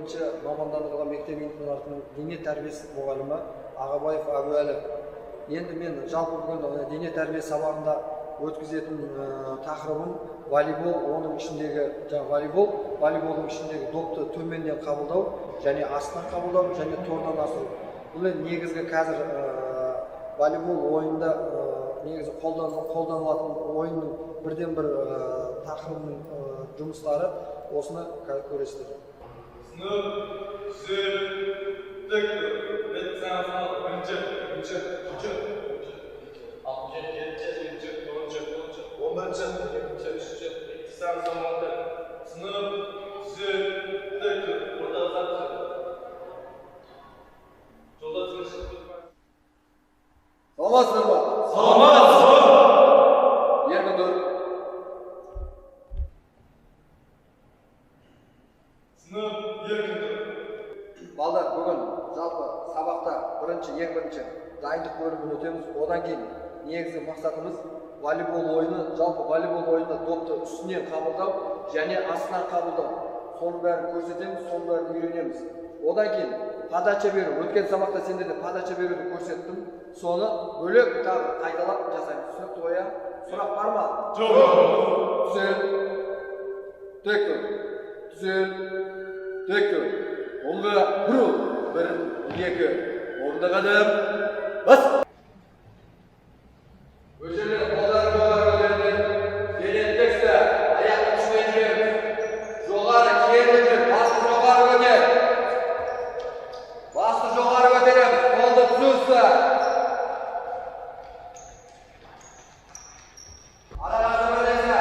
4-ші мамандандырылған мектеп интернатының дене тәрбиесі мұғалімі Ағабаев Әбуәлі. Енді мен жалпы бүгін дене тәрбие сабағында өткізетін тақырыбым волейбол, оның ішіндегі жаңа волейбол, волейболдың ішіндегі допты төменнен қабылдау және астынан қабылдау және тордан асыру. Бұл енді негізгі қазір волейбол ойында негізі қолданылатын ойынның бірден бір тақырыбының жұмыстары, осыны қазір көресіздер. Сынып, түзел, тік тұр. Рет санасына бірінші, екінші, үшінші, алтыншы, жетінші, сегізінші, тоғызыншы, оныншы, 11-ші, 12-ші, үшінші, екінші санасына. Сынып, түзел, тік тұр. Ортаға сап түзел. Жолда тізгін. Саламатсыздар ма? Саламатсыз. Еркін тұр. Сынып, еркін тұр. Балдар, бүгін жалпы сабақта бірінші, ең бірінші дайындық бөлімін өтеміз. Одан кейін негізгі мақсатымыз волейбол ойыны, жалпы волейбол ойынында допты үстінен қабылдау және астынан қабылдау. Соның бәрін көрсетеміз, соның бәрін үйренеміз. Одан кейін подача беру. Өткен сабақта сендерде подача беруді көрсеттім. Соны бөлек тағы қайталап жасаймыз. Түсінікті ғой, иә? Сұрақ бар ма? Жоқ. Түзел. Тік тұр. Түзел. Тік тұр. Оңға бұрыл. 1, 2. Орында қадам. Бас. Өшірді, қолдары жоғары көтерілді. Дене тік ұста. Аяқтың күшімен жүреміз. Жоғары керіліп жүр. Басты жоғары көтер. Басты жоғары көтереміз. Қолды түзу ұста. Араға бірлесе.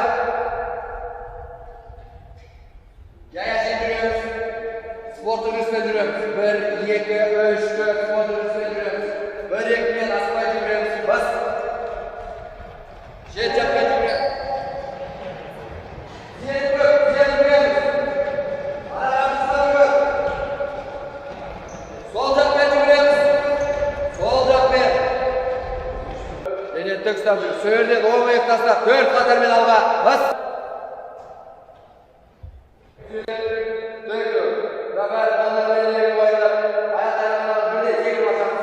Жай әшейін жүреміз. Спорттық жүріспен жүреміз. 1, 2, 3, 4, спорттық жүріспен жүреміз. 1, 2-мен аспай жүгіреміз. Бас. Шет жақпен жүгіреміз. Тізені бүк, тізені бүгеміз. Араға бүк. Сол жақпен жүгіреміз. Сол жақпен. Дене тік ұстап жүр. Сол жерден оң иық тастап, 4 қатармен алға. Бас. Тік тұр. Рахат, қолдармен иегі қойыңдар. Аяқтарыңа бірдей секіріп басамыз.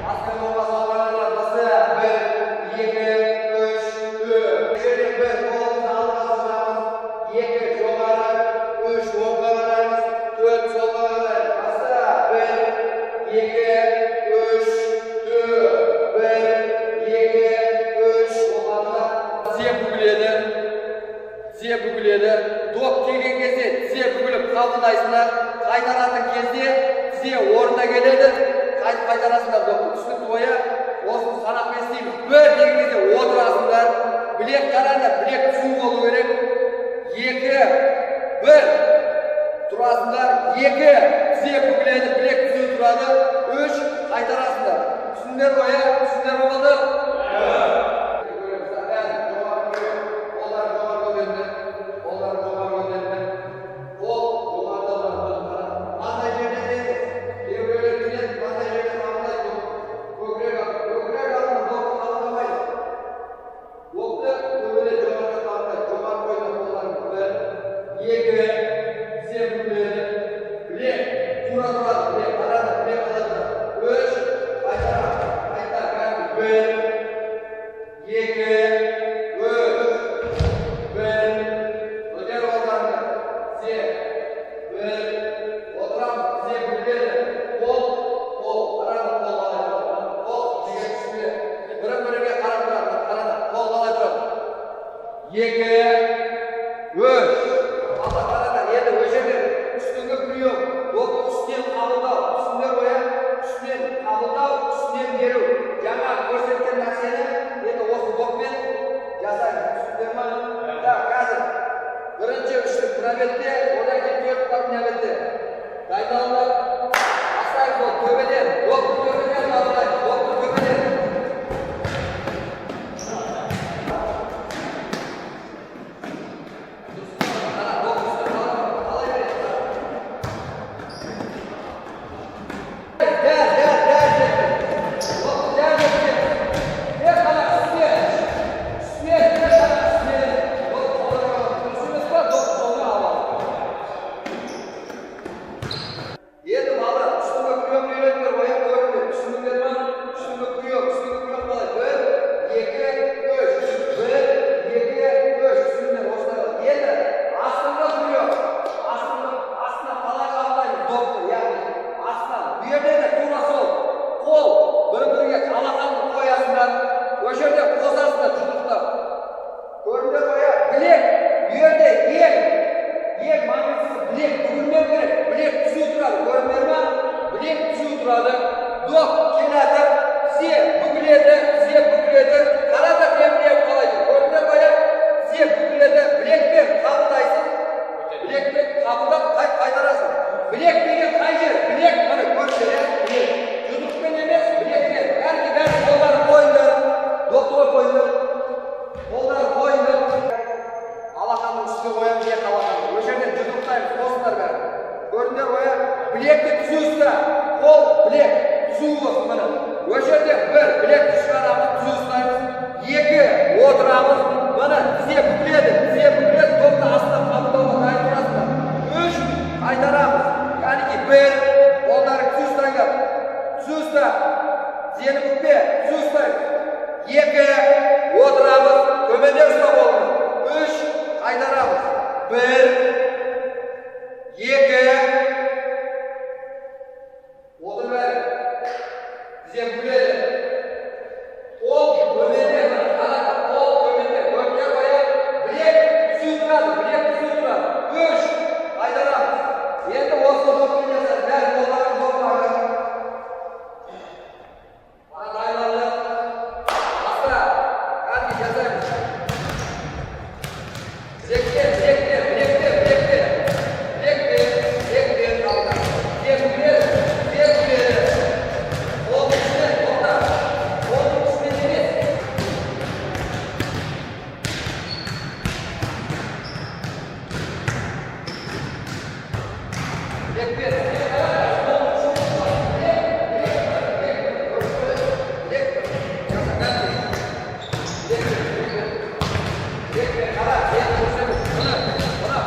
Астын оңға солға қараңдар. Басы 1, 2, 3, 4. Жерден 1, қолымызды алдыға созамыз. 2, жоғары, 3, оңға қараймыз. 4, солға қараймыз. Басы 1, 2, 3, 4. 1, 2, 3, оңға. Тізе бүгіледі. Тізе бүгіледі. Доп келген кезде тізе бүгіліп қабылдайсыңдар. Қайтаратын кезде тізе орнына келеді. Қайтып қайтарасыңдар допты. Түсінікті ғой, иә? Осыны санақпен істейміз. 1 деген кезде отырасыңдар. Білек қараңдар, білек түзу болу керек. 2, 1. Тұрасыңдар. 2, тізе бүгіледі, білек түзу тұрады. 3, қайтарасыңдар. Түсіндіңдер ғой, иә? Түсіндіңдер ме, балдар? Қолдары жоғары көтеріңдер. Қолдары жоғары көтеріңдер. Қол жоғарыда тұрады. Мынандай жерден емес. Кейбіреулер келеді, мынандай жерден қабылдайды. Көкірек алды. Көкірек алдына допты қабылдамайды. Допты төбеден жоғарыда қабылдайды. Жоғары қойыңдар қолдарыңды. 1, 2, тізе бүгіледі. Білек тура тұрады. Білек қараңдар, білек қалай тұрады. 3, қайтарамыз. Қайта, кәдімгі. 1, 2, 3, 1, көтер қолдарыңды. Тізе, 1, отырамыз, тізе бүгіледі. Қол, қол, қараңдар, қол қалай тұрады. Қол тізе түспе. Бірін-біріге қарап тұрады. Қараңдар, қол қалай тұрады. 2, 3. Алла, қараңдар, енді ол жерде үстіңгі прием, допты үстінен қабылдау. Түсіндіңдер ғой, иә? Үстінен қабылдау, үстінен беру. Жаңа көрсеткен нәрсені енді осы доппен жасаймыз. Түсіндіңдер ма? Так, қазір бірінші үштік мына бетте, одан кейін төрт бар мына бетте. Дайындалыңдар. Бастаймыз ол төбеден. Допты төбеден қабылдаймыз. Допты төбеден. Осы жерде қосасыңдар жұдырықтап. Көрдіңдер ғой, иә? Білек бұл жерде ең маңыздысы, білек бүгілмеу керек, білек түзу тұрады. Көрдіңдер ма? Білек түзу тұрады. Доп келатыр, тізе бүгіледі, тізе бүгіледі. Қараңдар, мен білегім қалай тұр. Көрдіңдер ғой, иә? Тізе бүгіледі, білекпен қабылдайсың, білекпен қабылдап қайтарасың. Білек деген қай жер? Білек, міне, көрдіңдер, иә? Білек жұдырықпен емес, білекпен. Бәрі, бәрі қолдарын қойыңдар, допты қойып қойыңдар, қолдарын қойыңдар. Алақанның үстіне қоямыз, екі алақанды. Ол жерден жұдырықтаймыз. Қосыңдар бәрі. Көрдіңдер ғой, иә? Білекті түзу ұста, қол, білек түзу болсын. Міне, ол жерде бір, білекті шығарамыз, түзу ұстаймыз. Екі, отырамыз. Міне, тізе бүгіледі, тізе бүгіледі, допты астынан қабылдауға дайын тұрасыңдар. Үш, қайтарамыз. Кәнекей, бір, қолдарың түзу ұстаңдар, түзу ұста, тізені бүкпе, түзу ұстаймыз. Екі, отырамыз, төменде ұста қолыңды. Үш, қайтарамыз. Бір, екі, отыр бәрі. Тізе бүгіледі, қол төменде. Міне, қараңдар, қол төменде. Көрдіңдер ғой, иә? Білек түзу тұрады, білек түзу тұрады. Үш, қайтарамыз. Енді осы доппен жасаймыз. Бәрі қолдарың допқа. Мына дайындалды. Баста, кәдімгі жасаймыз. Білекте, білекте, білекте, білекте, білекте, білекте қалды. Тізе бүгіледі, тізе бүгіледі. Қолдың үстінен, тоқта, қолдың үстінен емес. Білекпен. Білек, жаса, кәдімгі. Білекпен, білекпен, қара, енді көрсеңіз, мына, мына,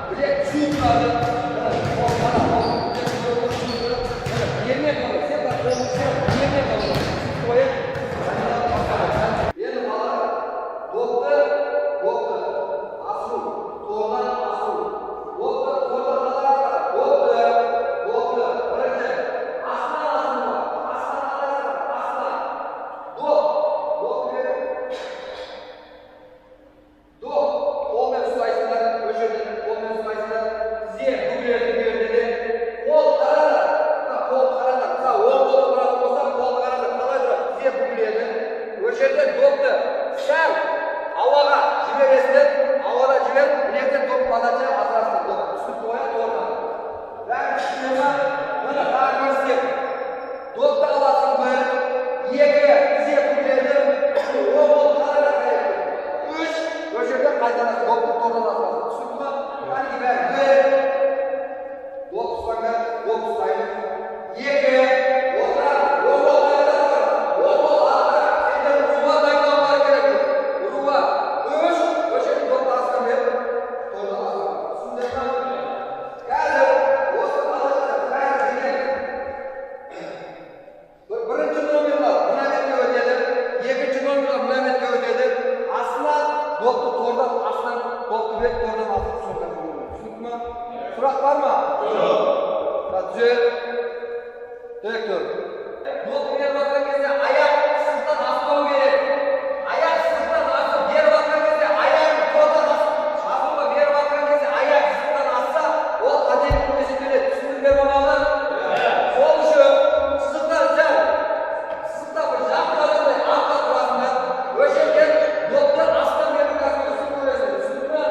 білек түзу тұрады. Мына, қол, қара, қол, білек түзу тұрады. Міне, ермен қалды, сен бар, қолың, сен ермен қалды. Түсінікті ғой, иә? Енді, балалар, допты асыру, тордан асыру. Допты тордан қалай асырады? Допты, бірінші, астынан асыру, астынан қалай асырады? Астынан. Доп, допты беріп, доп, қолмен ұстайсыңдар, ол жерден қолмен ұстайсыңдар, тізе бүгіледі бұл жерде де. Қол қараңдар, мына қол қараңдар, мысалы, оң қолда тұратын болса, қолды қараңдар, қалай тұрады, тізе бүгіледі. Ол жерде допты сәл ауаға жібересіңдер, ауада жіберіп, білектен доп подача асырасыңдар допты. Түсінікті ғой, иә, тордан? Бәрі түсіне ма? Міне, тағы көрсетемін. Допты аласың, бір, екі, тізе бүгіледі, оң қол қараңдар қай. Үш, ол жерде қайтарасың, допты тордан асырасың. Түсінікті ма? Кәдімгі бәрі. Бір, доп ұстаңдар, доп ұстаймыз. Екі, отырамыз, оң қол қайда бар? Оң қол артта. Сендер ұруға дайындалулары керек. Ұруға. Үш, ол жерде допты астынан беріп, тордан асырамыз. Түсіндіңдер ма? Қазір осы қалай жасаймыз? Бәрі деген. Бірінші номерлар мына бетке өтеді, екінші номерлар мына бетке өтеді. Астынан допты тордан, астынан допты беріп, тордан асырып соңына. Түсінікті ма? Сұрақ бар ма? Жоқ. Түзет. Тек тұр. Доп беріп жатқан кезде аяқ сызықтан аспау керек. Аяқ сызықтан асып беріп жатқан кезде аяғын тордан асуға беріп жатқан кезде аяқ сызықтан асса, ол қателік болып есептеледі. Түсіндіңдер ме, балалар? Сол үшін сызықтан сәл, сызықтан бір жарты қадамдай артқа тұрасыңдар. Ол жерден допты астынан беруге үстін көресіңдер. Түсінікті ма?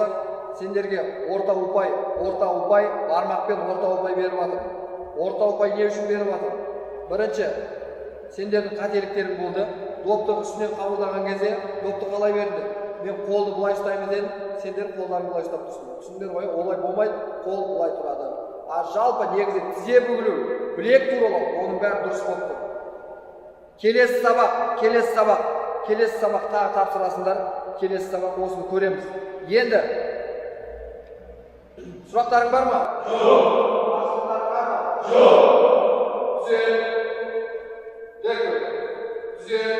болсақ, сендерге орта ұпай, орта ұпай, бармақпен орта ұпай беріп жатыр. Орта ұпай не үшін беріп жатыр? Бірінші, сендердің қателіктерің болды. Допты үстінен қабылдаған кезде допты қалай бердіңдер? Мен қолды былай ұстаймын дедім, сендер қолдарыңды былай ұстап тұрсыңдар. Түсіндіңдер ғой? Олай болмайды, қол былай тұрады. А жалпы негізі тізе бүгілу, білек туралау, оның бәрі дұрыс болып тұр. Келесі сабақ, келесі сабақ, келесі сабақ тағы тапсырасыңдар. Келесі сабақ осыны көреміз. Енді сұрақтарың бар ма? Жоқ. Сұрақтарың бар ма? Жоқ. Түзел. Тек. Түзел.